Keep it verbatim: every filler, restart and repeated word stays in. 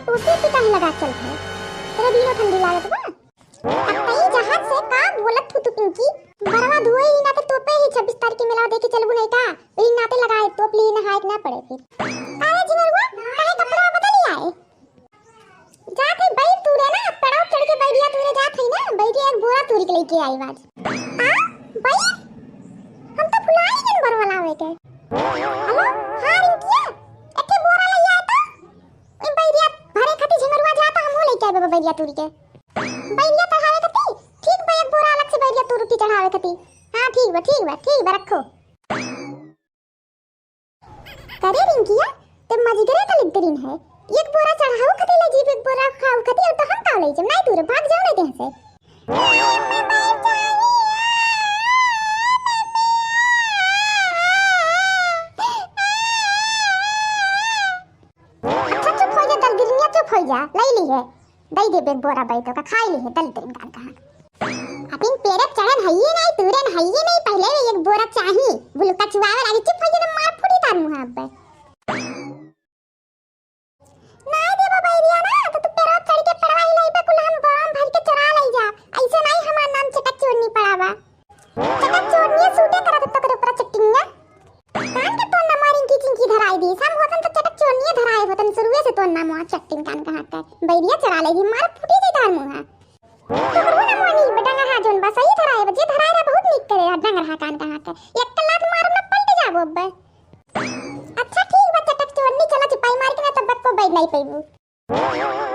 टोपी ओपी काहे लगा चलत है? तोरा बीरो ठंडी लागत बा? अब तई जहाज से का बोलत हू तू पिंकी? बरवा धोए ही ना तो तोपे ही छब्बीस तारीख के मेला देखे चलबू नहीं का? वही नाते लगाए तोप ली नहाए के ना पड़े फिर। अरे झिंगरुआ, काहे कपड़ा बदल ही आए? जात है बैर तूरे ना, पड़ाव चढ़ के बैरिया तूरे जात है ना, बैरिया एक बोरा तूर के लेके आई बाज। आ? बैर? हम तो भुला ही गन बरवा लावे के। हेलो, हाँ रिंकिया, एक ठे बोरा ले आए तो। ए बैरिया भरे खातिर झिंगरुआ जाता, हम लेके आए बाबा बैरिया तूर के। बैरिया चढ़ावे खातिर? ठीक बा, एक बोरा अलग से बैरिया तूर के चढ़ावे खातिर। हाँ ठीक बा, ठीक बा, ठीक बा, रखो। करे रिंकिया, ते मजगरे त लिद्दरिन है। एक बोरा चढ़ाऊ खातिर ले जीव, एक बोरा खाऊ खातिर, और तो हम का ले जीव? नहीं तूर, भाग जाओ नहीं देह से। अच्छा चुप हो जा दलदरिनिया, चुप हो जा, लई ली है। दई दे बेग बोरा बैतो का खाई ली है दलदरिन कान कहाँ। अपिन पेड़े चढ़न हइये नहीं, तूरन हइये नहीं, पहले भी एक बोरा चाही। बुलका चुआवे लागी, चुप हो जा ना, मार फूटी तार मुँह अब। नाय देबो बैरिया ना, तो तू पेड़वा चढ़ के पेड़वा हिलाइबे, कुल हम बोरा में भर के चोरा लई जा। ऐसे नाय हमार नाम चटक चोरनी पड़ा बा। चटक चोरनी सूटे करत तो करे ऊपर चट्टिंगा। कान के तोन ना मारिन की चिंकी धराई दी। हम होतन तो चटक चोरनी धराए होतन, शुरुए से तोन ना मुआ चट्टिन कान कहाँ के। बैरिया चोरा लई दी, मार फूटी दी तार मुँह। तोहरो ना मोनी, डंगर हा जोन बा, सही धराए बा, जे धराए रहा बहुत नीक करे, डंगर हा कान कहाँ।